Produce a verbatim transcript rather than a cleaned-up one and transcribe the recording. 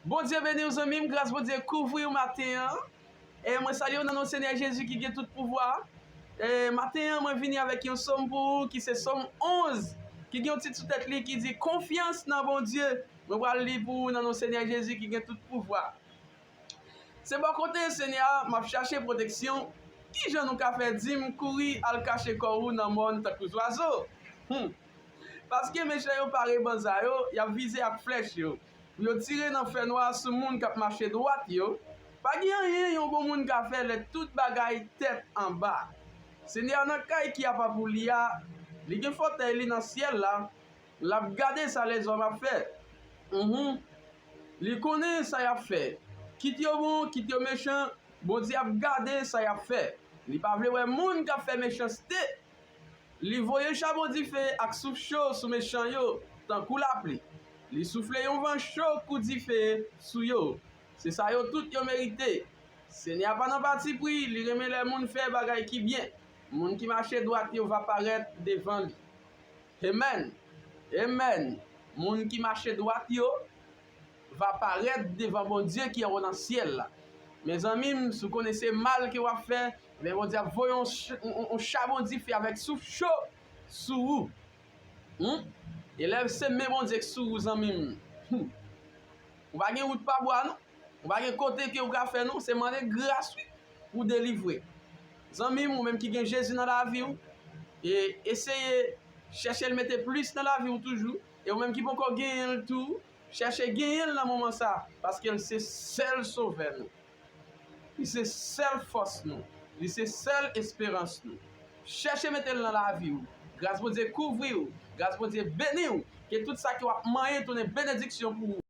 Bondye beni w, zanmi m, gras Bondye kouvri w maten an. E mwen salye w nan non Senyè Jezi ki gen tout pouvwa. E maten an, mwen vini avèk yon sòm pou ou ki se sòm onz, ki gen yon tit sou tèt li ki di konfyans nan Bondye. Mwen pral li pou ou nan non Senyè Jezi ki gen tout pouvwa. Se bò kote Senyè a m ap chache pwoteksyon. Kijan nou ka fè di m kouri al kache kò ou nan mòn tankou zwazo? Hmm. Paske mechan yo pare banza yo, y ap vize ak flèch yo. Pou yo tire nan fènwa sou moun k ap mache dwat yo. Pa gen anyen yon bon moun ka fè lè tout bagay tèt anba. Senyè a nan kay ki apa pou li a, li gen fòtèy li nan syèl la, l ap gade sa lèzòm ap fè. Mhm. Li konnen sa y ap fè. Kit yo bon, kit yo mechan, Bondye ap gade sa y ap fè. Li pa vle wè moun k ap fè mechanste. Li voye chabon dife ak souf cho sou mechan yo, tankou lapli. Li soufle yon van cho kou dife sou yo. Se sa yo tout yo merite. Senyè a pa nan patipri, li renmen lè moun fè bagay ki byen. Moun ki mache dwat yo va parèt devan li. Amen. Amen. Moun ki mache dwat yo va parèt devan Bondye ki anwo nan syèl la. Mezanmi m, si w konnen se mal ke w ap fè, men Bondye ap voye yon ch-, yon, yon, yon chabon dife avèk souf cho sou ou. Hmm? E lè se men Bondye k sou ou, zanmi m, hmm, ou pa gen wout pa bwa, non. Ou pa gen kote ke ou ka fè, non. Se mande gras, wi, pou w delivre. Zanmi m, ou menm ki gen Jezi nan lavi w, e eseye chèche l mete plis nan lavi w toujou. E ou menm ki poko genyen l tou, chèche genyen l nan moman sa, paske l se sèl sovè nou. Li se sèl fòs nou. Li se sèl esperans nou. Chèche mete l nan lavi w. Gras Bondye kouvri w. Gras Bondye beni w. Ke tout sa ke w ap manyen tounen benediksyon pou ou.